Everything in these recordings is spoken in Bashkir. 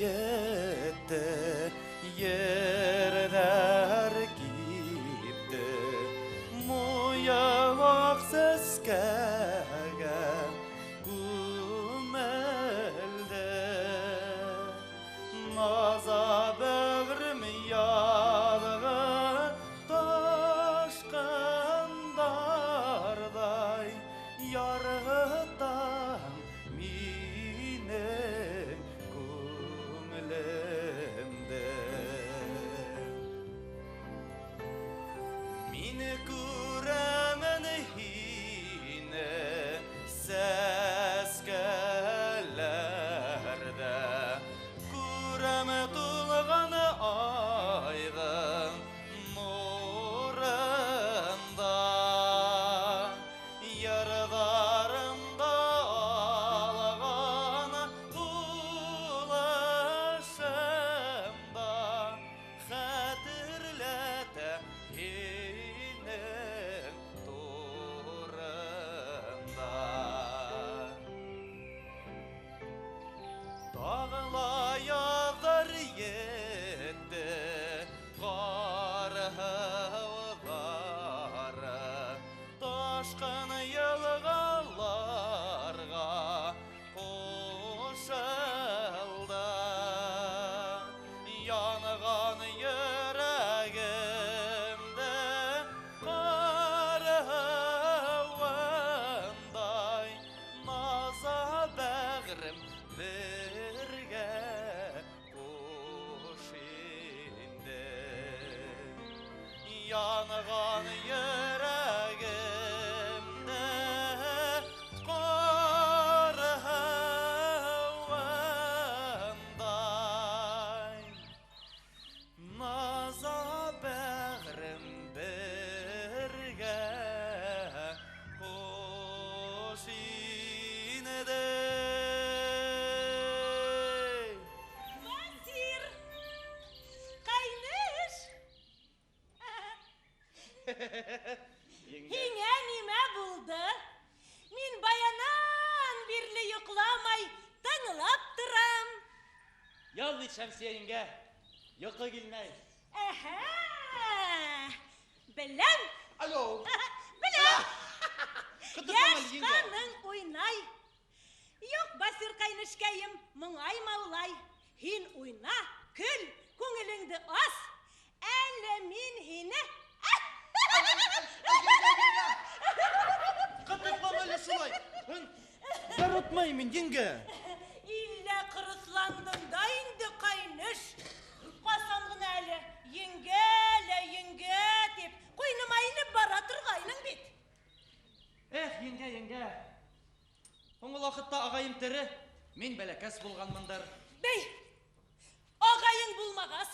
етте, ерҙәр кипте, муйыл аҡ сәскәгә күмелде. Наза бәғрем яҙғы ташҡындарҙай ярһытаң минең күңелемде. Мин күрәмен һине сәскәләрҙә, күрәм тулған айҙың нурында, йырҙарымда алған һулышымда хәтерләтә һинең турында. Тағы ла яҙҙар етте, ҡар һыуҙары ташҡын йылғаларға ҡушылды. Янған йөрәгемде ҡар һыуындай наза бәғрем бергә ҡуш инде. Янған йөрәгемде ҡар һыуындай наза бәғрем бергә ҡуш инде. Басир! Ҡәйнеш! Һиңә нимә булды? Мин баянан бирле йоҡламай тыңлап торам. Ял бит, Шәмсиә еңгә. Йоҡо килмәй. Әһә! Беләм! Алло! Беләм! Ҡытыҡлама, Йәш еңгә. ҡаның уйнай. Юҡ, Басир ҡәйнешкәйем, моңайма улай. Һин уйна, көл, күңелеңде ас. Әле мин һине... Ҡытыҡлама әле шулай. Яратмайым мин, еңгә. Иллә ҡырыҫландың да инде, ҡәйнеш. Ҡасан ғына әле еңгә лә еңгә тип ҡуйыныма инеп бара торғайның бит. Эх, еңгә, еңгә. Һуңғы ваҡытта ағайым тере, мин бәләкәс булғанмындыр. Бей, ағайың булмағас,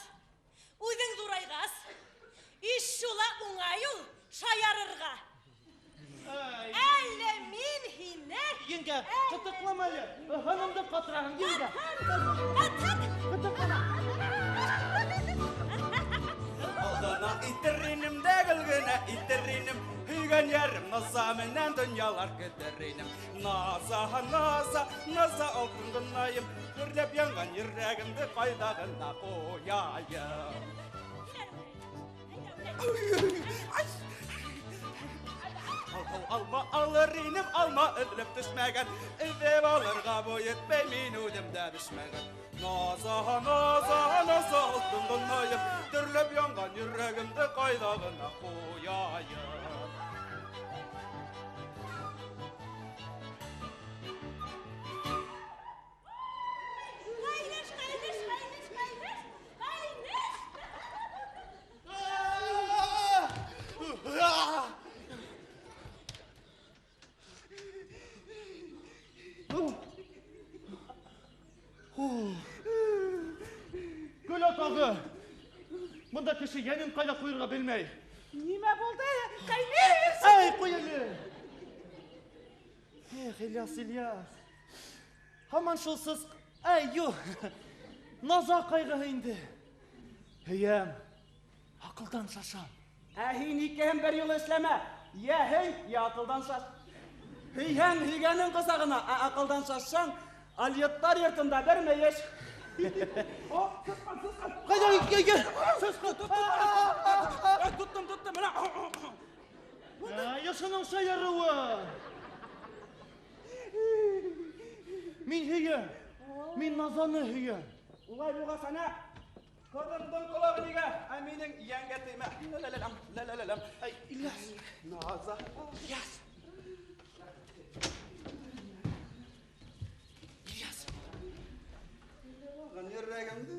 үҙең ҙурайғас, иш шула уңай ул шаярырға. Ай. Әле мин һине... Еңгә, ҡытыҡлама әле. Һынымды ҡатыраһың, еңгә. Ҡатһын! Ҡытыҡлама. Алдына итер инем дә гөл генә итер инем. Һөйгән ярым Наза менән донъялар көтөр инем. Наза, Наза, Наза алтын гынайым. Дөрләп янған йөрәгемде ҡайҙа ғына ҡуяйым. Алма алыр инем, алма өҙөлөп төшмәгән. Өҙөп алырға буй етмәй, мин үҙем дә бешмәгән. Наза, Наза, Наза алтын гынайым. Дөрләп янған йөрәгемде ҡайҙа ғына ҡуяйым. Ҡәйнеш, ҡәйнеш, ҡәйнеш, ҡәйнеш, ҡәйнеш! Көлә тағы. Бында кеше йәнен ҡайҙа ҡуйырға белмәй. Нимә булды? Ҡәйнеш! Эй, ҡуй әле! Эх, Ильяс, Ильяс. Һаман шулсыз... Эй, юҡ. Наза ҡайғыһы инде. Һөйәм. Аҡылдан шашам. Ә һин икеһен бер юлы эшләмә. Йә һөй, йә аҡылдан шаш. Һөйһәң, һөйгәнең ҡосағына, ә аҡылдан шашһаң, алйоттар йортонда бер мөйөш. О, сысҡан, сысҡан. Ҡайҙа, кил. Сысҡан, тот, тот. Тоттом, тоттом, менә. Яшының шаярыуы. Мин һөйәм. Мин Назаны һөйәм. Улай булғас, ана, ҡыҙыңдың ҡолағы нигә? Ә минең йәнгә теймә. Ла-ла-ла-лам, ла-ла-ла-лам. Ай, Ильяс. Наза. Ильяс. Ильяс. Йөрәгемде.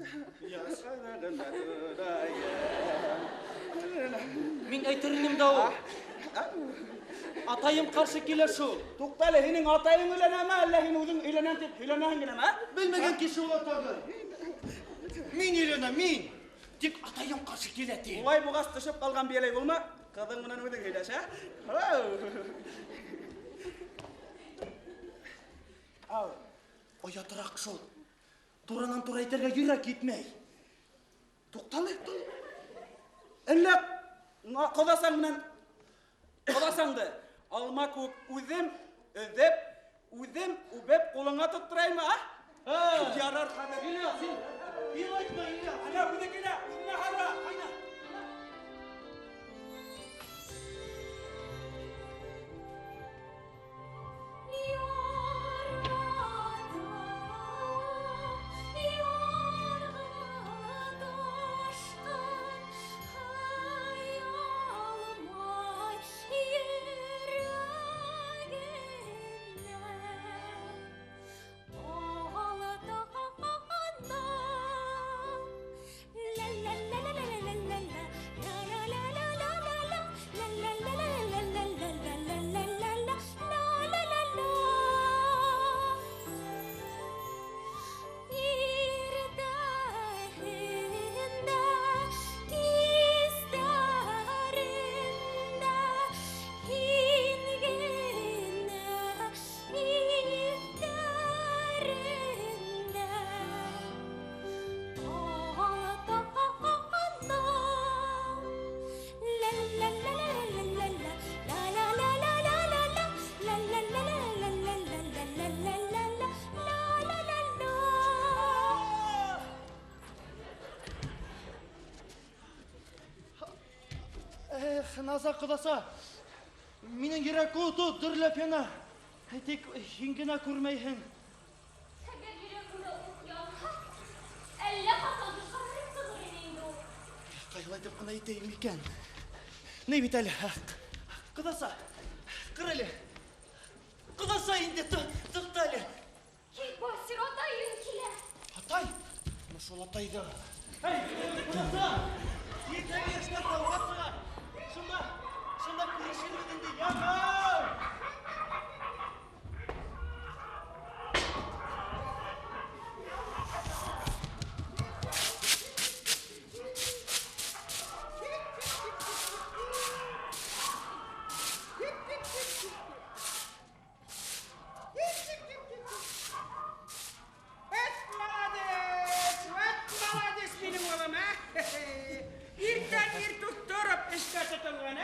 Мин әйтер инем дә ул. Атайым ҡаршы килә шул. Туҡта әле, һинең атайың өйләнәме, әллә һин үҙең өйләнәм тип һөйләнәһең генәме, ә? Белмәгән кеше ул атаңды. Мин өйләнәм, мин. Тик атайым ҡаршы килә ти. Улай булғас төшөп ҡалған бейәләй булма, ҡыҙың менән үҙең һөйләш, ә? Ау. Оятыраҡ шул. Туранан тура әйтергә йөрәк етмәй. Туҡтале, туҡтале. Әллә ҡоҙасаң менән ҡоҙасаңды алма кеүек үҙем өҙөп, үҙем үбеп ҡулыңа тоттораймы, а? Ярар хәҙер. Ильяс, һин илайтма, Ильяс. Ана үҙе килә, үҙенә һайра. Ҡайҙа? Эх, Наза ҡоҙаса, минең йөрәк ут ут дөрләп яна. Тик һин генә күрмәйһең. Әгәр йөрәгеңдә ут янһа, әллә ҡасан дошманың сығыр ине инде ул. Ҡайһылай итеп ҡына әйтәйем икән? Ни бит әле, ҡоҙаса, ҡыр әле. Ҡоҙаса инде, туҡта әле. Кил, Басир, атайың килә. Атай? Менә шул атайҙы. Эй, ҡоҙаса! Иртәгә эштән тауға сыға. Шунда, шунда күрешербеҙ инде, яме! Эт молодец, эт молодец минең улым, ә? Иртән иртүк тороп эшкә тотонған, ә?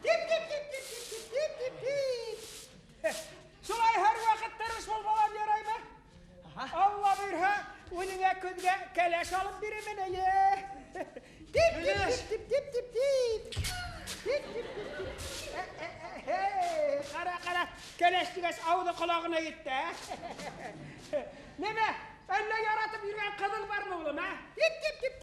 Тип, тип, тип, тип, тип, тип, тип, тип, тип. Шулай һәр ваҡыт тырыш бул, балам, яраймы? Алла бирһә, үҙеңә көҙгә кәләш алып бирермен, эйе. Тип, тип, тип, тип, тип, тип, тип. Тип, тип, тип, тип. Ҡара, ҡара, кәләш тигәс ауыҙы ҡолағына етте, ә? Нимә, әллә яратып йөрөгән ҡыҙың бармы, улым, ә? Тип, тип, тип,